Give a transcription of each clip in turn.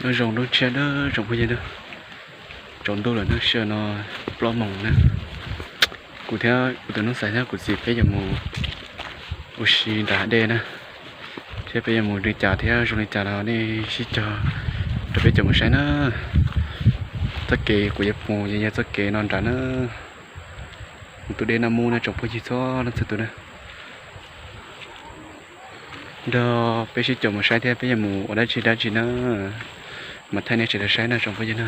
Nyob zoo lub tshiab na tsoom phooj ywg na, tsaus ntuj lawm na, sij hawm no plaub moos na. Kuv thiab kuv tus nus xais thiab kuv txiv peb yuav mus ua si nram hav dej na, thiab peb yuav mus li cas thiab zoo li cas los nej sib cog rau peb caum mus saib na. Txoj kev kuv yuav mus yog txoj kev no nram na, mus tus dej Naj Mub na tsoom phooj ywg txhua leej txhua tus na. Nrog peb sib caum mus saib thiab peb yuav mus ua dab tsi dab tsi na, mas thaij nej tsis tau saib na tsoom phooj ywg na.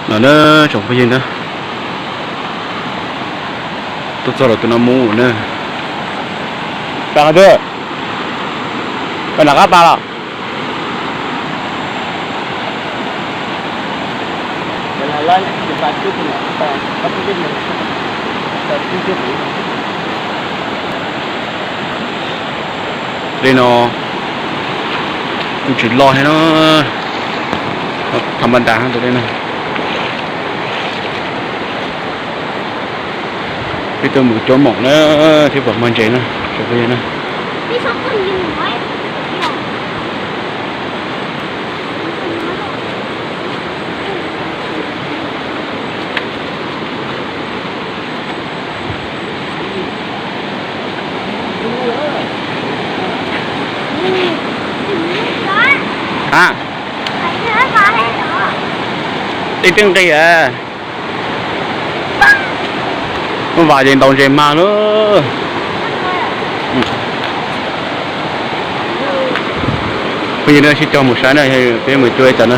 No na tsoom phooj ywg na, tuaj txog lawm tus Naj Mub na. Pas qhov twg? Pas nram qab pas los? Li no kuj tsis loj thiab no, tham npas ntas tus dej no. Peb tuaj mus cuab moos na, thiab pom mag ntses na, tsoom phooj ywg na. A, ib teg nqis a, muaj vas ces ntaus ntses mag lawm. Phooj ywg na sib cog mus saib na, peb mus cuab ib tag na.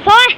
Pov.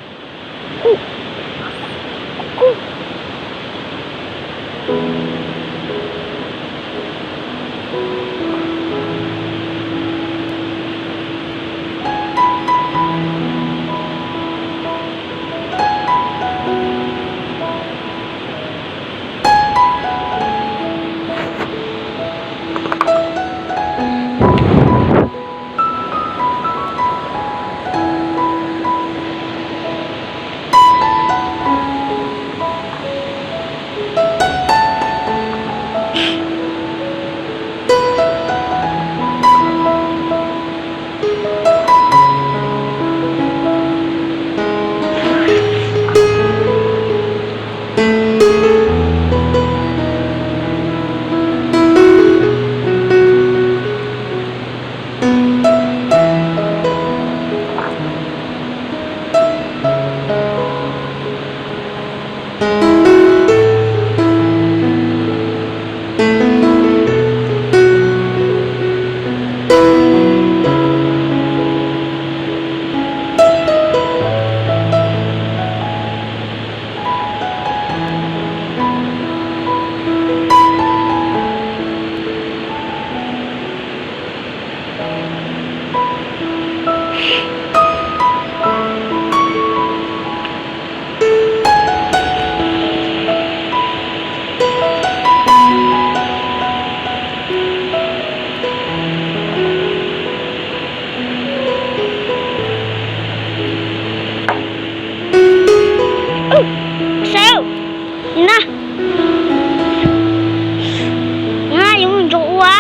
Sawv na, na yoov ntsoov ua.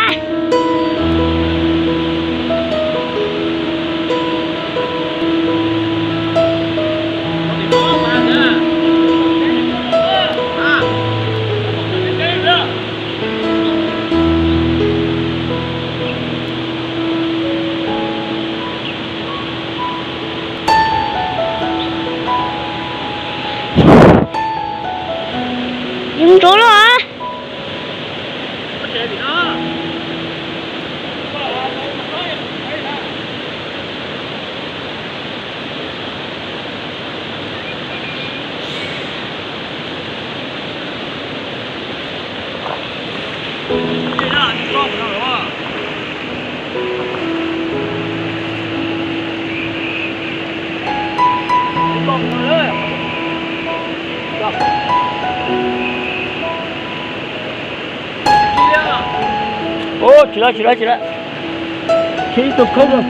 Yoov ntsoov lawm. Ua, tsis lawm, tsis lawm, tsis lawm. Khib ib tug khawb rau.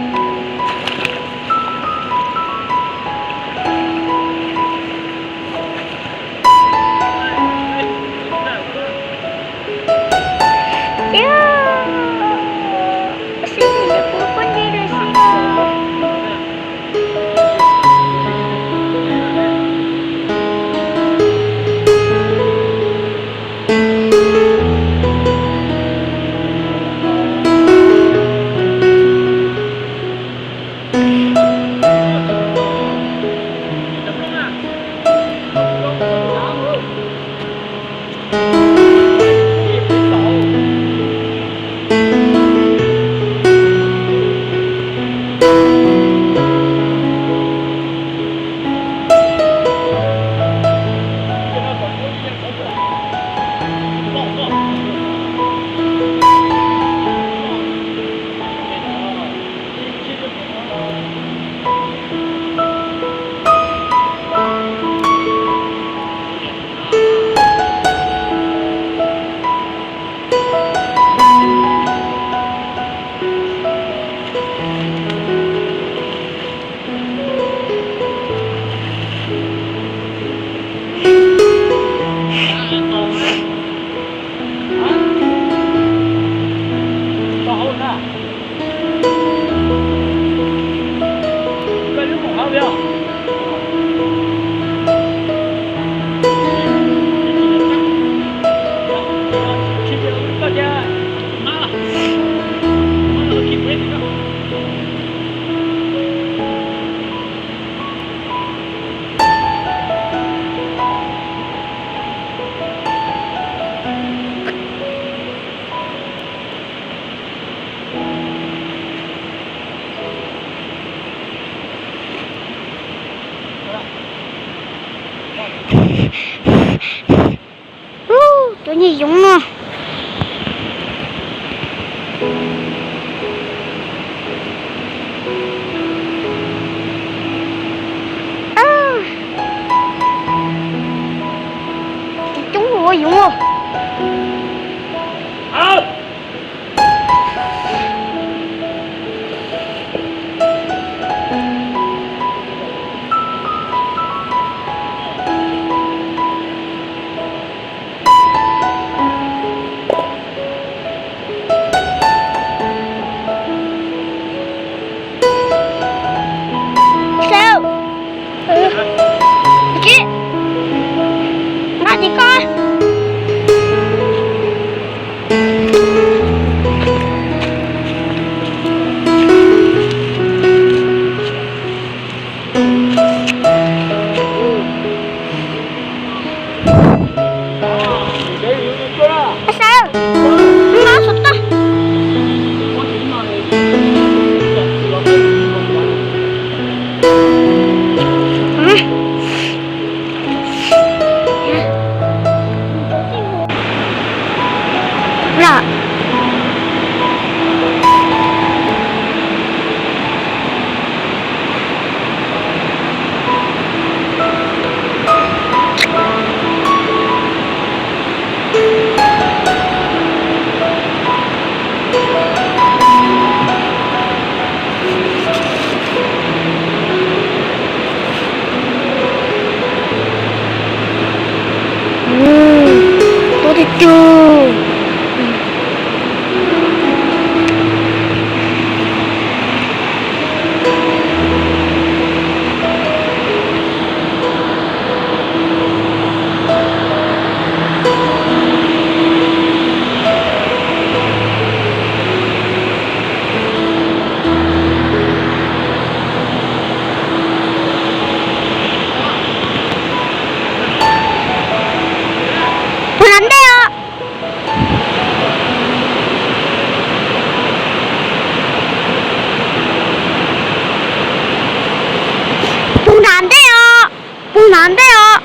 Mas ntej os.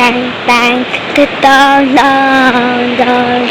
Tag tag twb tau los nrog.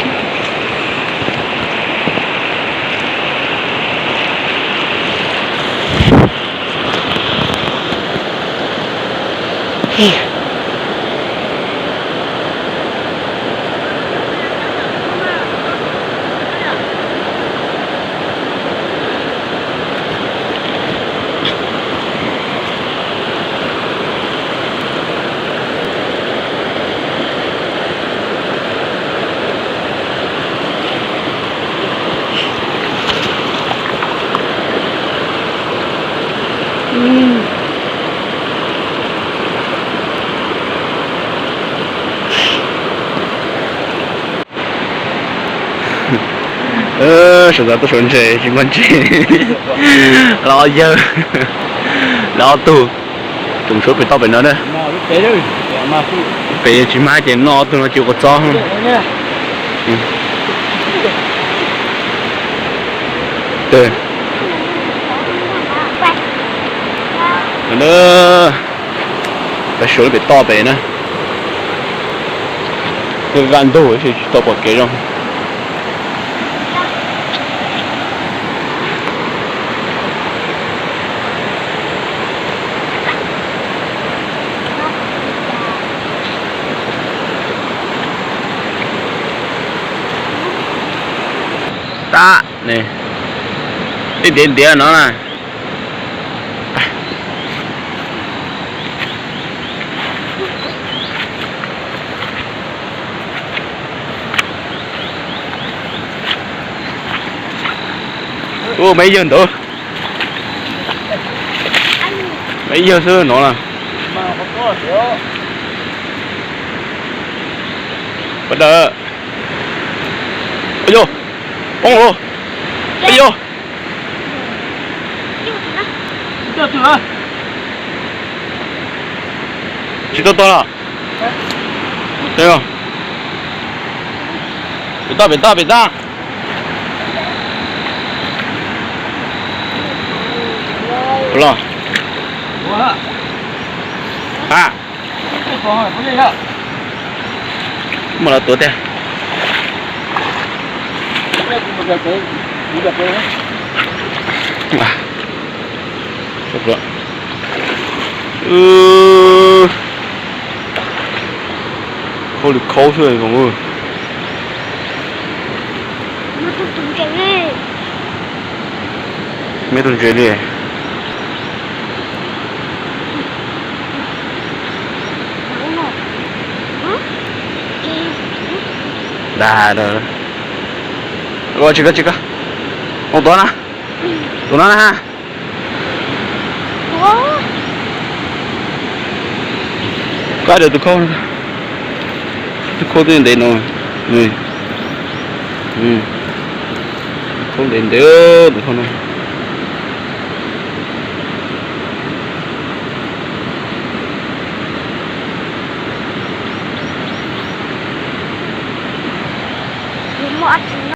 Sawv daws tuaj suav ntses tsis muaj ntses. Los yawg, los ob tug, tsoom suav pem toj pem no na. Pem tsis mag ces noj ob tug no ces ua quav txob. Peb suav pem toj pem na. Vaj ntug tsis tau pom kev zoo. Tab ne, ib ntiav ntiav no na. Ua me yawg ntawd, me yawg xwb no na. Pas daws, yog poob los, yog tsis tau tog los. Pem toj, pem toj, pem toj. Los, ha, muaj los tuav tiag. Khaub li khaub xwb. Meb tug ntses li. Dag, tsis koj, tsis koj. Tus no na, tus no na ha. Koj de tus khaub, tus khaub twb ntev no. Khaub ntev ntev tus khaub no.